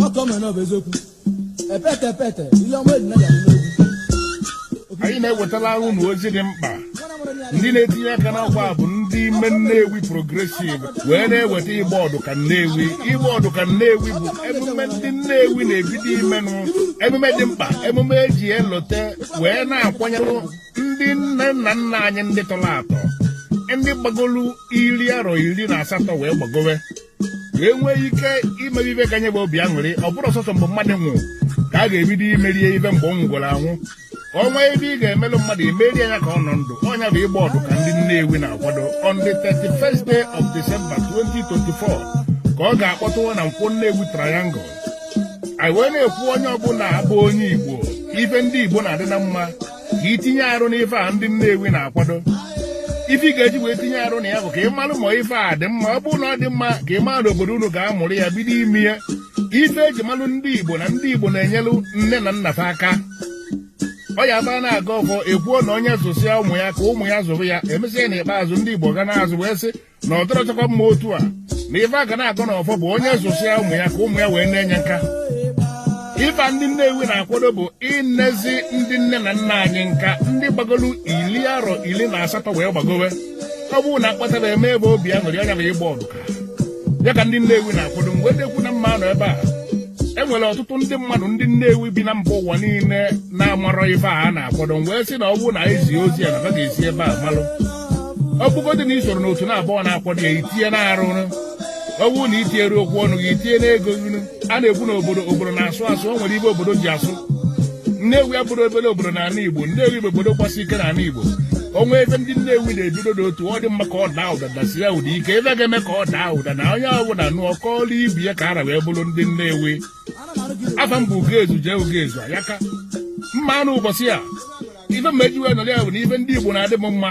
Ọkọ mere na ọ bụ eziokwu. Epete epete, ihe ọma eji na ya n'egwu. Anyị na-ewetala unu ozi dị mkpa. Ndị na-etinye aka n'ọkwa bụ ndị ime Nnewi Progressive wee na-eweta Ịgba Ọdụ ka Nnewi. Ịgba Ọdụ ka Nnewi bụ emume ndị Nnewi na-ebido imenụ, emume dị mkpa, emume eji elote wee na-akwanyere ndị nne na nna anyị ndị tọrọ atọ, ndị gbagolu 68 wee gbagowe, wee nwee ike imebe ibe ka nye bụ obi aṅụrị. Ọ bụrụ sọsọ mgbe mmadụ nwụ ka a ga-ebido imerie ibe mgbe ọ nwụgoro anwụ. Ọnwa ebe ị ga-emelụ mmadụ, imerie ya ka ọ nọ ndụ. Ọnya bụ Ịgba Ọdụ ka ndị Nnewi na-akwado. On the 31st day of December 2024 ka ọ ga-akpọtụwa na Nkwọ Nnewi Triangle. Anyị wee na-ekwu, onye ọbụla abụ onye Igbo, ife ndị Igbo na-adị na mma, ka itinye arụ n'ife a ndị Nnewi na-akwado. Ife ị ga-eji wee tinye arụ na ya bụ ka ị malụ ma ife a dị mma. Ọ bụrụ na ọ dị mma, ka ị mara na obodo unu ga-amụrụ ya, bido ime ya. Ife eji malụ ndị Igbo na ndị Igbo na-enyelụ nne na nna fa aka. Ọ ya aba na-aga ọfọ, ekwuo na onye zụsịa ụmụ ya ka ụmụ ya zụrụ ya. Emesịa, n'ikpeazụ, ndị Igbo ga na-azụ wee sị na ọ dọrọchakwa mma otu a, na ife a ga na-agọ n'ọfọ bụ onye zụsịa ụmụ ya ka ụmụ ya wee na-enye nka. Ife ndị Nnewi na-akwado bụ inezi ndị nne na nna anyị nka, ndị gbagolu 88 wee gbagowe. Ọ bụrụ na akpatara eme ebe obi aṅụrị, anya bụ Ịgba Ọdụka ya ka ndị Nnewi na-akwado. Mgbe dekwu na mma nọ ebe a, e nwere ọtụtụ ndị mmadụ, ndị Nnewi bi na mba ụwa niile na-amarọ ife a na-akwado. Wee sị na ọ bụrụ na anyị zie ozi ya na fa ga-esi ebe a malụ. Ọ bụgodị na isoro n'otu na-abụọ na-akwado ya, itinye na-arụ. Ọ bụrụ na itinyere okwu ọnụ gị, itinye n'ego gị. A na-ekwu na obodo obodo na-asụ asụ, o nwere ibe obodo ji asụ. Nnewi abụrụ obere obodo n'ala Igbo. Nnewi bụ obodo gbasi ike n'ala Igbo. Onwe ebe ndị Nnewi na-ebido n'otu ọ dị mma ka ọ daa ụda, dasi ya ụda ike. Ebe ga-eme ka ọ daa ụda na onye ọbụla nụọ kọọlụ ibi ya ka ara wee bụrụ ndị Nnewi. Afa m bụ Ugezu. Jee Ugezu ayaka mma anụ ụbọchị a. Ife mma eji wee nọrọ ya bụ na ife ndị Igbo na-adị m mma.